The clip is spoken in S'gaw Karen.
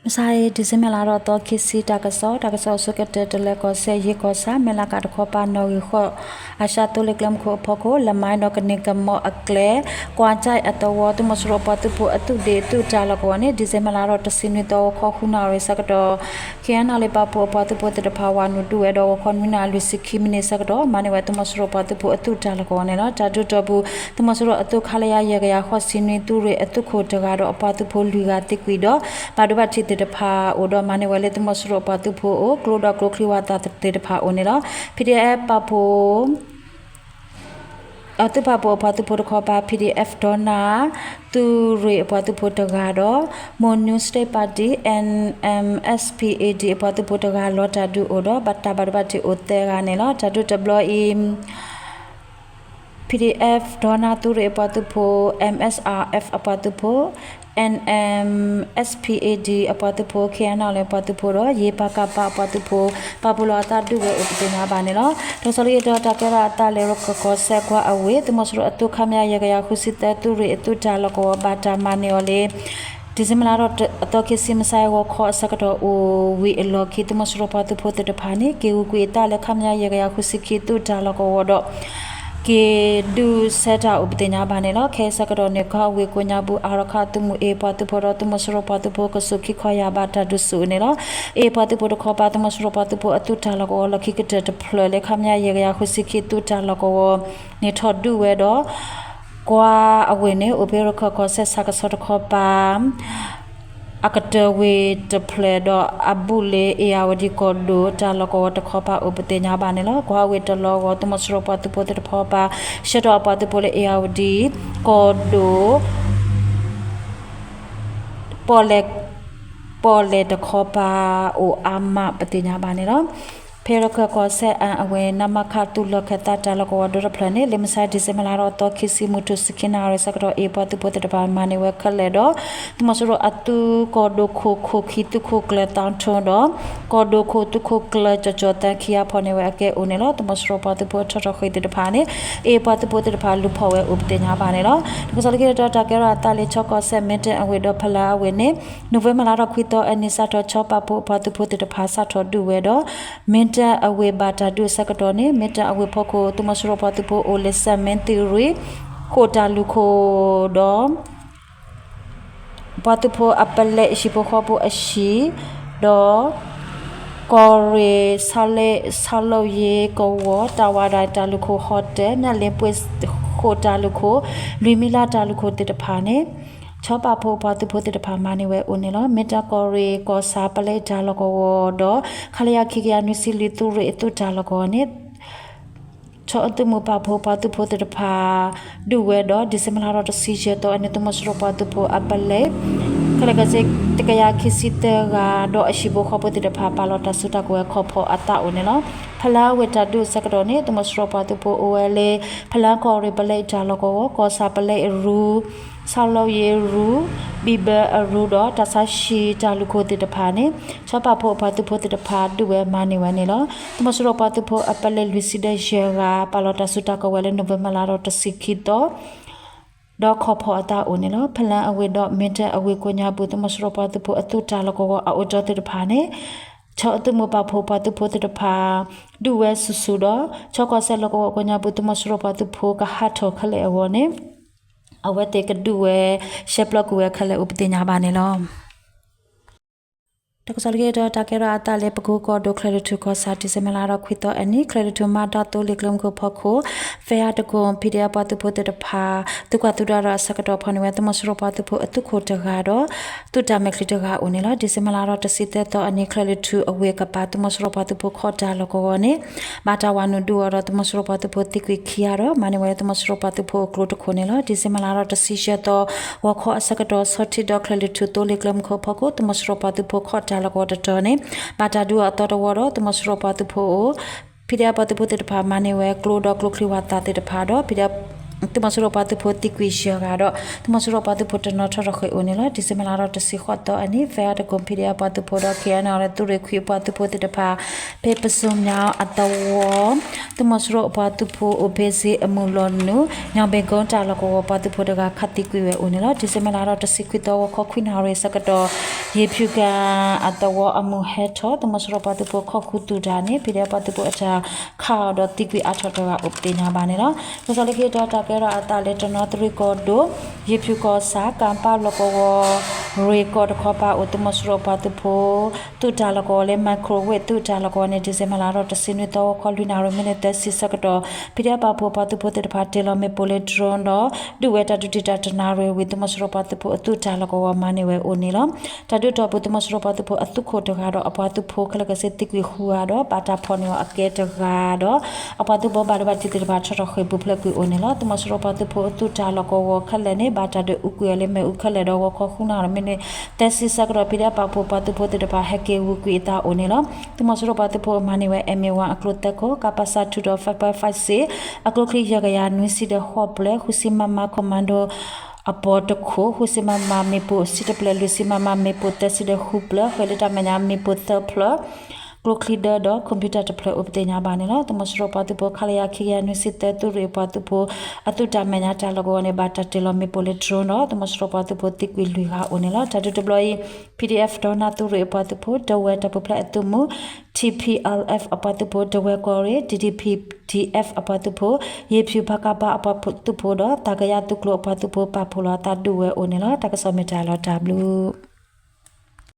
မုၢ်ဆါအံၤ December လါထီၣ်သီ ခံဆံ တၢ်ကစီၣ်, တၢ်ကစီၣ်အဆိကတၢၢ် တလဲၤကီၢ်စဲၣ် ယ့ၢ်ကီၢ်ဆၣ် မဲၢ်လးကးတခီပၤ နီၣ်ဂံၢ်ဃီၣ် အၡါသိလ့ၣ်ကျဲမုၢ်ခိၣ်အဖီခိၣ် လမါဒီး ကန့ၢ်ကမီၤအကျဲ ကွၢ်ကၠဲၣ်အသဝီ သုးမီၤစိရိၤပှၤသုးဖိအသုးဒ့ၣ်သုးတၢ်လီၢ်ကဝီၤန့ၣ် December လါထီၣ်တဆံနွံသီ ဂီၤခီဃုနၣ်ရံၣ်ဆၢကတီၢ် ခ့ၣ်အဲၣ်နီၣ်လ့ၣ် ပာ်ဖှိၣ်အပှၤသုးဖိသ့ၣ်တဖၣ် ဝၤနုာ်ဒုးဝဲဒီး ဂီၤခီနွံနၣ်ရံၣ်ဆံခံမံးနံးဆၢကတီၢ် မၤန့ၢ်ဝဲသုးမီၤစိရိၤပှၤသုးဖိအသုးတၢ်လီၢ်ကဝီၤန့ၣ်လီၤ. တၢ်ဒုးတီၢ်ပူၤ သုးမီၤစိရိၤအသုး ခလရ ယဲၢ်ကယၤဃိးဆံနွံ သုးရ့ၣ်အသုးခိၣ်တဂၤဒီးအပှၤသုးဖိလွံၢ်ဂၤသံကွံာ်ဒီး ဘၣ်ဒိဘၣ်ထံးသ့ၣ်တဖၣ်အိၣ်ဒီး မၤန့ၢ်ဝဲလၢသုးမီၤစိရိၤအပှၤသုးဖိအအိၣ် ကျိဒီးကျိချံဝးသးသ့ၣ်တဖၣ်အိၣ်န့ၣ်လီၤ. ဖံးဒံၣ်အဲၣ်ပာ်ဖှိၣ် အသုးပာ်ဖှိၣ်အပှၤသုးဖိတခီပၤ ဖံးဒံၣ်အဲၣ် ဒီနၣ် သုးရ့ၣ်အပှၤသုးဖိတဂၤဒီး မိၢ်နူ State Party NMSPAD အပှၤသုးဖိတဂၤ လီၤတၢ်ဒုးအိၣ်ဒီး တၢ်ဘၣ်ဒိဘၣ်ထံးအိၣ်သၢဂၤန့ၣ်လီၤ. တၢ်ဒုးတဘျီအံၤ ဖံးဒံၣ်အဲၣ် ဒီနၣ် သုးရ့ၣ်အပှၤသုးဖိ MSRF အပှၤသုးဖိ NMSPAD အပှၤသုးဖိ ခ့ၣ်အဲၣ်နီၣ်လ့ၣ်အပှၤသုးဖိဒီး ယ့ၢ်ပကပ အပှၤသုးဖိ ပာ်ဖှိၣ်လီၤအသးဒုးဝဲအိၣ်ပသ့ၣ်ညါဘၣ်န့ၣ်လီၤ. တၢ်ကစီၣ်လၢက့ၤဒီး တၢ်ကဲထီၣ်အသးလၢ ရခၢၣ်ကီၢ်စဲၣ်ကွါအဝ့ၢ် သုးမီၤစိရိၤအသုး ခမရ ယဲၢ်ကယၤဃုဆံသၢ သုးရ့ၣ်အသုးတၢ်လီၢ်ကဝီၤ ဘၣ်တၢ်မၤန့ၢ်အီၤလၢ December လါထီၣ်သီ ခံဆံ မုၢ်ဆါအံၤ ဂီၤခီအဆၢကတီၢ်အိၣ်ဝံၤအလီၢ်ခံ သုးမီၤစိရိၤပှၤသုးဖိသ့ၣ်တဖၣ်န့ၣ် က့ၤဂုာ်ကွံာ်အသးလၢ ခမရ ယဲၢ်ကယၤဃုဆံခံ သုးတၢ်လီၢ်ကဝီၤဒီး က့ၤဒုးဆၢတၢ်အိၣ်ပသ့ၣ်ညါဘၣ်န့ၣ်လီၤ. ခဲအံၤဆၢကတီၢ်န့ၣ် ကီၢ်အဝ့ၢ်ကိးညါပူၤ အါရခၣ်သုးမုၢ်အ့ၣ်ပှၤသုးဖိဒီး သုးမီၤစိရိၤပှၤသုးဖိ ကစူၢ်ခံခီယာ်ဘၣ်တၢ်ဒုးဆူၣ်န့ၣ်လီၤ. အ့ၣ်ပှၤသုးဖိတခီပၤ သုးမီၤစိရိၤပှၤသုးဖိအသုးတၢ်လီၢ်ကဝီၤ လီၢ်ခံကတၢၢ်တဖျၢၣ်လၢ ခမရ ယဲၢ်ကယၤဃုဆံခံ သုးတၢ်လီၢ်ကဝီၤန့ၣ် ထီၣ်ဒုးဝဲဒီး ကွါအဝ့ၢ်န့ၣ် အိၣ်ဖဲရခၢၣ်ကီၢ်စဲၣ်ဆၣ်ကဆီတခီပၤ အကတၢၢ်ဝ့ၢ်တဖျၢၣ်ဒီး အဘူးလၢ အ့ၣ်ယၣ်ဝတံၣ်ကီၢ်ဒိၣ် တၢ်လီၢ်ကဝီၤတခီပၤအိၣ်ပသ့ၣ်ညါဘၣ်န့ၣ်လီၤ. ကွါအဝ့ၢ်တလီၢ်အဂီၢ် သုးမီၤစိရိၤပှၤသုးဖိသ့ၣ်တဖီပၤ ဆှၢထီၣ်အပှၤသုးဖိလၢ အ့ၣ်ယၣ်ဝတံၣ်ကီၢ်ဒိၣ် ပီၣ်လဲၣ် ပီၣ်လဲၣ်တခီပၤ အိၣ်အါမးပသ့ၣ်ညါဘၣ်န့ၣ်လီၤ. ဖဲရခၢၣ်ကီၢ်စဲၣ်အဝ့ၢ် နမခ သုးလီၢ်ခၢၣ်သးတၢ်လီၢ်ကဝီၤဒီတဖျၢၣ်န့ၣ် လၢမုၢ်ဆါ December လါထီၣ်သီ ခံဆံ မုၢ်ထူၣ်ဆံခံနၣ်ရံၣ်ဆၢကတီၢ် အ့ၣ်ပှၤသုးဖိသ့ၣ်တဖၣ် မၤန့ၢ်ဝဲခဲလၢာ်ဒီး သုးမီၤစိရိၤအသုးကီၢ်ဒိၣ်ခိၣ် ခိၣ်ခံ သုးခိၣ်ကျၢၢ်သီထိဒီး ကီၢ်ဒိၣ်ခိၣ် သုးခိၣ်ကျၢၢ် ကၠီၣ်ကၠီၣ်သၢ ခံဂၤဖီၣ်န့ၢ်ဝဲအကဲအိၣ်န့ၣ်လီၤ. သုးမီၤစိရိၤပှၤသုးဖိအထီၣ်ထီၣ်ဃ့ၢ်သ့ၣ်တဖၣ်န့ၣ် အ့ၣ်ပှၤသုးဖိသ့ၣ်တဖၣ်လူၤဖီၣ်ဝဲအိၣ်ပသ့ၣ်ညါဘၣ်န့ၣ်လီၤ. တၢ်ကစီၣ်လၢက့ၤဒီး တၢ်ကဲထီၣ်အသးလၢ ခၠီကီၢ်စဲၣ် မ့ၢ်တၢ်အဝ့ၢ်ဒီးဖလါအဝ့ၢ်န့ၣ် နိၣ်ဝ့ဘၢၣ်လါထီၣ်ခွံသီအနံၤ စးထီၣ် ခၠီပာ်ဖှိၣ်အပှၤသုးဖိသ့ၣ်တဖၣ် စးထီၣ်ဒုးဝဲဒီး မ့ၢ်တၢ်အဝ့ၢ်ဘၣ်တၢ်ဒုးအဆၢကတီၢ်န့ၣ် မ့ၢ်တၢ်အဝ့ၢ်ဖီခိၣ် သုးမီၤစိရိၤပှၤသုးဖိအိၣ်လၢ စဲၣ်မ့ၣ်သံၣ်ရံၣ် ဃိာ်တၢ်လူၢ်ခိၣ်ဒီး ပှၤသုးဖိအပလဲဟံၣ်ဖိဃီဖိအဟံၣ်, ဒီး ကီၢ်ရ့ၣ် ဆီလ့ၣ်ယ့ကဝီၤ တၢ်ဝၤဒၣ်တၢ်လူၢ်ခိၣ် ဟီၣ်တဲၣ် နဲၣ်လ့ပှ့ၤဃိာ်တၢ်လူၢ်ခိၣ် လွံၢ်မံလါတၢ်လူၢ်ခိၣ်သ့ၣ်တဖၣ်န့ၣ် ခၠီပာ်ဖှိၣ်ပှၤသုးဖိသ့ၣ်တဖၣ်မၤန့ၢ်ဝဲအိၣ်န့ၣ်လီၤ. မ့ၢ်တၢ်ကီၢ်ရ့ၣ် ကီၢ်ဆၣ်ပလဲတၢ်လီၢ်ကဝီၤဒီး ခလရ ခံကယၤနွံဆံလွံၢ် သုးရ့ၣ်အသုးတၢ်လီၢ်ကဝီၤန့ၣ် ခၠီအသုးမုၢ်ပာ်ဖှိၣ်ပှၤသုးဖိသ့ၣ်တဖၣ် ဒုးဝဲဒီး December လါထီၣ်တဆံယဲၢ်သီအနံၤ သုးမီၤစိရိၤပှၤသုးဖိအပလဲ ခဲလၢာ်ခဲဆ့ တကယၤခံဆံသၢဂၤ ဒီးအဟံၣ်ဖိဃီဖိသ့ၣ်တဖၣ် ပာ်လီၤတၢ်စုတၢ်ကဝဲၤခီၣ်ဖီၣ်အသးအိၣ်န့ၣ်လီၤ. ဖလါအဝ့ၢ်တၢ်ဒုးအဆၢကတီၢ်န့ၣ် သုးမီၤစိရိၤပှၤသုးဖိအိၣ်ဝဲလၢ ဖလါကီၢ်ရ့ၣ်ပလဲတၢ်လီၢ်ကဝီၤ ကီၢ်ဆၣ်ပလဲအရူ ဆီလ့ၣ်ယ့ရူ ဘံၣ်ဘၢအရူဒီး တၢ်ဆါဟံၣ်တၢ်လူၢ်ခိၣ်သ့ၣ်တဖၣ်န့ၣ် ခၠီပာ်ဖှိၣ်အပှၤသုးဖိသ့ၣ်တဖၣ် ဒုးဝဲမၤန့ၢ်ဝဲန့ၣ်လီၤ. သုးမီၤစိရိၤပှၤသုးဖိအပလဲလွံၢ်ဆံဒီးယဲၢ်ဂၤ ပာ်လီၤတၢ်စုတၢ်ကဝဲၤလၢ နိၣ်ဝ့ဘၢၣ်လါထီၣ်တဆံခံသီ ဒီးခီၣ်ဖီၣ်အသးအိၣ်န့ၣ်လီၤ. ဖလါအဝ့ၢ်ဒီး မ့ၢ်တၢ်အဝ့ၢ်ကိးညါပူၤ သုးမီၤစိရိၤပှၤသုးဖိအသုးတၢ်လီၢ်ကဝီၤအအိၣ်တီသ့ၣ်တဖၣ်န့ၣ် ခၠီအသုးမုၢ်ပာ်ဖှိၣ်ပှၤသုးဖိသ့ၣ်တဖၣ် ဒုးဝဲဆူၣ်ဆူၣ်ဒီး ခၠီကီၢ်စဲၣ်လီၢ်ကဝီၤကိးညါပူၤ သုးမီၤစိရိၤပှၤသုးဖိကဟးထီၣ်ခဲလၢာ်အဂီၢ်န့ၣ် အဝဲသ့ၣ်ကဒုးဝဲ ရှဲပျီကွံာ်ဝဲခဲလၢာ်အိၣ်ပသ့ၣ်ညါဘၣ်န့ၣ်လီၤ. တၢ်ကစီၣ်လၢက့ၤဒီး တၢ်ကဲထီၣ်အသးလၢ ပကိကီၢ်ဒိၣ် ချၢၣ်လွံၢ်ထူၣ်ကီၢ်ဆၣ် December လါထီၣ်ခွံသီအနံၤ ချၢၣ်လွံၢ်ထူၣ် မၤတၢ်သိလ့ၣ်ကျဲမုၢ်ခိၣ်ဖီခိၣ် ဖဲအတကိၣ် ဖံးဒံၣ်အပှၤသုးဖိသ့ၣ်တဖၣ် သုးကွၢ်သုးဒွးဒီးအဆၢကတီၢ် ဖီၣ်န့ၢ်ဝဲသုးမီၤစိရိၤပှၤသုးဖိအသုးခိၣ်တဂၤဒီး သုးတၢ်မဲာ်ချံတဂၤအိၣ်န့ၣ်လီၤ. December လါထီၣ်တဆံသၢသီအနံၤ ချၢၣ်လွံၢ်ထူၣ်အဝ့ၢ်ကပၤ သုးမီၤစိရိၤပှၤသုးဖိခီၣ်တၢ်လီၢ်ကဝီၤန့ၣ် ဘၣ်တၢ်ဝၤနုာ်ဒုးအီၤဒီး သုးမီၤစိရိၤပှၤသုးဖိသံကွံာ်ခံဂၤဒီး မၤန့ၢ်ဝဲသုးမီၤစိရိၤပှၤသုးဖိအကျိတခိၣ်န့ၣ်လီၤ. December လါထီၣ်တဆံယဲၢ်သီ ဂီၤခီအဆၢကတီၢ် ဆီထံဒီးချၢၣ်လွံၢ်ထူၣ်သိလ့ၣ်ကျဲမုၢ်ခိၣ်ဖီခိၣ် သုးမီၤစိရိၤပှၤသုးဖိခီၣ်တၢ်လီၢ်ကဝီၤတတီၤန့ၣ် ဘၣ်တၢ်ဒုးအီၤအသီတဝီဒီး သုးမီၤစိရိၤပှၤသုးဖိအိၣ် ဖံးဒံၣ်အပှၤသုးဖိသ့ၣ်တဖၣ် မၤန့ၢ်ဝဲကျိဒီးကျိချံဝၤသးသ့ၣ်တဖၣ်ဒီး ဖံးဒံၣ် သုးမီၤစိရိၤပှၤသုးဖိသံကွံာ်ယဲၢ်ဂၤဒီး သုးမီၤစိရိၤပှၤသုးဖိတနီၤထီၣ်ထီၣ်ဃ့ၢ်အိၣ်န့ၣ်လီၤ. ဒံၣ်စ့ဘၢၣ်လါထီၣ်တဆံဃိးသီအနံၤ ဖဲအတကိၣ် ဖံးဒဲးပှၤသုးဖိဒီး ခ့ၣ်အဲၣ်ယူၣ် သုးရ့ၣ်ခွံအပှၤသုးဖိသ့ၣ်တဖၣ် ဖဲပစိၤမၠါအသဝီ သုးမီၤစိရိၤအပှၤသုးဖိအိၣ်ဖဲစ့အမုၢ်လီၤနုာ် ညောင်ပင်ကုန်း တၢ်လီၢ်ကဝီၤ ပှၤသုးဖိတဂၤခးသံကွံာ်ဝဲအိၣ်န့ၣ်လီၤ. ဒံၣ်စ့ဘၢၣ်လါထီၣ်တဆံခွံသီ ဂီၤခီခွံနၣ်ရံၣ်ဆၢကတီၢ် ယ့ၤဖၠူၣ်ကၤအသဝီအမုၢ်ဟဲထီၣ် သုးမီၤစိရိၤပှၤသုးဖိခီၣ်ဃုာ်သုးတၢ်န့ၣ် ဖံးဒဲးပှၤသုးဖိအတၢ်ခးအီၤဒီးသံကွံာ်အါထီၣ်တဂၤအိၣ်ပသ့ၣ်ညါဘၣ်န့ၣ်လီၤ. တၢ်ကစီၣ်လၢခံတီၤ တၢ်ကဲထီၣ်အသးလၢတနီသရံၣ်ကီၢ်ဒိၣ် ယ့ၤဖၠူၣ်ကီၢ်ဆၣ် ကၣ်ပၣ်လီၢ်ကဝီၤ ရ့ၣ်ကီၢ်တခီပၤအိၣ် သုးမီၤစိရိၤပှၤသုးဖိ သုးတၢ်လီၢ်ကဝီၤလၢ microwave သုးတၢ်လီၢ်ကဝီၤန့ၣ် ဒံၣ်စ့ဘၢၣ်လါထီၣ်တဆံနွံသီ ဂီၤခီလွံၢ်နၣ်ရံၣ် မံးနံးသၢဆံဆၢကတီၢ် ဖံးဒဲးပာ်ဖှိၣ်ပှၤသုးဖိသ့ၣ်တဖၣ်တ့ၢ်လီၤမ့ၣ်ပိၢ်လၢ drone ဒီး ဒုးဝဲတၢ်ဒုးတံာ်တာ်တနၣ်ရံၣ်ဝံၤ သုးမီၤစိရိၤပှၤသုးဖိအသုးတၢ်လီၢ်ကဝီၤမၤန့ၢ်ဝဲအိၣ်န့ၣ်လီၤ. တၢ်ဒုးတီၢ်ပူၤ သုးမီၤစိရိၤပှၤသုးဖိအသုးခိၣ်တဂၤဒီးအပှၤသုးဖိခဲလၢာ်ကစ့သံကွံာ်ဃုဂၤဒီး ဘၣ်တၢ်ဖီၣ်န့ၢ်အီၤအကဲတဂၤဒီး အပှၤသုးဖိဘၣ်ဒိဘၣ်ထံးသ့ၣ်တဖၣ်ထီၣ်ထီၣ်ဃ့ၢ်ပူၤဖျဲးကွံာ်အိၣ်န့ၣ်လီၤ. သုးမီၤစိရိၤပှၤသုးဖိအသုးတၢ်လီၢ်ကဝီၤခဲလၢာ်န့ၣ် ဘၣ်တၢ်ဒုးအူကွံာ်အီၤလၢမ့ၣ်အူခဲလၢာ်ဒီး ဂီၤခီဃုနၣ်ရံၣ် မံးနံးသၢဆံဆၢကတီၢ် ဖံးဒဲးပာ်ဖှိၣ်ပှၤသုးဖိသ့ၣ်တဖၣ်ဟဲက့ၤဝံၤကွံာ်အသးအိၣ်န့ၣ်လီၤ. သုးမီၤစိရိၤပှၤသုးဖိအမၤန့ၢ်ဝဲ M A one အကျိသၢခိၣ် ကပစၢ် two five five six အကျိချံယဲၢ်ကယၤနွံဆံဒီးဃိးဖျၢၣ် ဃုဆံ MM commando အပီတခိၣ် ဃုဆံ MM မ့ၣ်ပိၢ်ဆံတဖျၢၣ် လွံၢ်ဆံ MM မ့ၣ်ပိၢ်သၢဆံဒီးဃုဖျၢၣ် ဃဲၤလၢတၢ်မဲာ်ညါမ့ၣ်ပိၢ်သၢဖျၢၣ် ကျိချံဒၢဒီး computer တဖျၢၣ်အိၣ်ပသ့ၣ်ညါဘၣ်န့ၣ်လီၤ. သုးမီၤစိရိၤပှၤသုးဖိ ခလရ ခံကယၤနွံဆံသၢ သုးရ့ၣ်ပှၤသုးဖိ အသုးတၢ်မဲာ်ညါတၢ်လီၢ်ကဝီၤန့ၣ် ဘၣ်တၢ်တ့ၢ်လီၤမ့ၣ်ပိၢ်လၢ drone ဒီး သုးမီၤစိရိၤပှၤသုးဖိသံကွံာ်လွံၢ်ဂၤအိၣ်န့ၣ်လီၤ. တၢ်ဒုးတဘျီအံၤ P D F ဒီနၢ်သုးရ့ၣ်အပှၤသုးဖိ တဝဲတၢ်ပူၤဖျဲးအသုးမုၢ် T P L F အပှၤသုးဖိ တဝဲကီၢ်ရ့ၣ် D D P D F အပှၤသုးဖိ ယ့ၤဖၠူၣ် ပကဖ အပှၤသုးဖိဒီး သးကယၢ်သုးကျိၤအပှၤသုးဖိ ပာ်ဖှိၣ်လီၤအသးဒုးဝဲအိၣ်န့ၣ်လီၤ. တၢ်ကစီၣ်မ့ၢ်တၢ်လီၤတၢ်ဘျုး